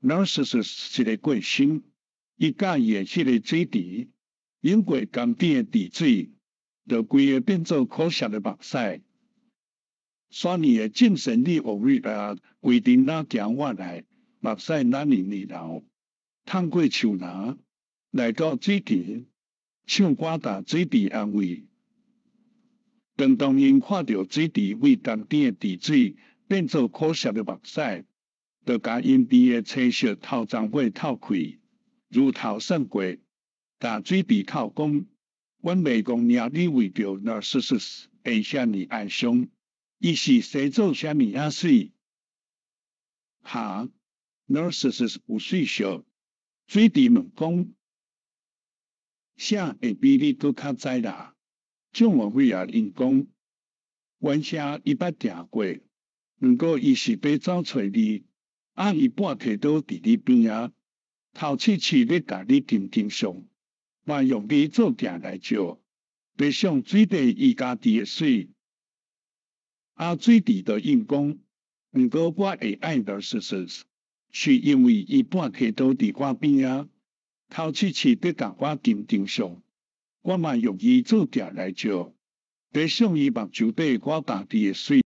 Narcissus 一个過身，伊佮意的彼个水池，湧過甘甜的池水，就規个變做苦澀的目屎。山裡的眾仙女奧瑞亞規陣仔行過來，目屎咱黏黏流，淌過樹林，來到水池，唱歌共水池安慰。當當𪜶看著水池為甘甜的池水變做苦澀的目屎，就共𪜶甜的青色頭鬃火透開，如頭散過，共水池哭講：阮袂戇領你為著 Narcissus 會遐爾哀傷，伊是生做啥物仔媠？哈，Narcissus 有媠笑。水池問講：啥會比你閣較知啦？眾奧瑞亞應講：原聲伊捌定過，毋過伊是欲走揣你，啊伊半提倒佇你邊仔，頭刺刺欲共你沉沉上，嘛用你做鏡來照，欲想水底伊家己的媠。啊水池就應講：毋過我會愛 Narcissus，是因為伊半提倒佇我邊仔，頭刺刺欲共我沉沉上，我嘛用伊做鏡來照，欲想伊目睭底我家己的媠。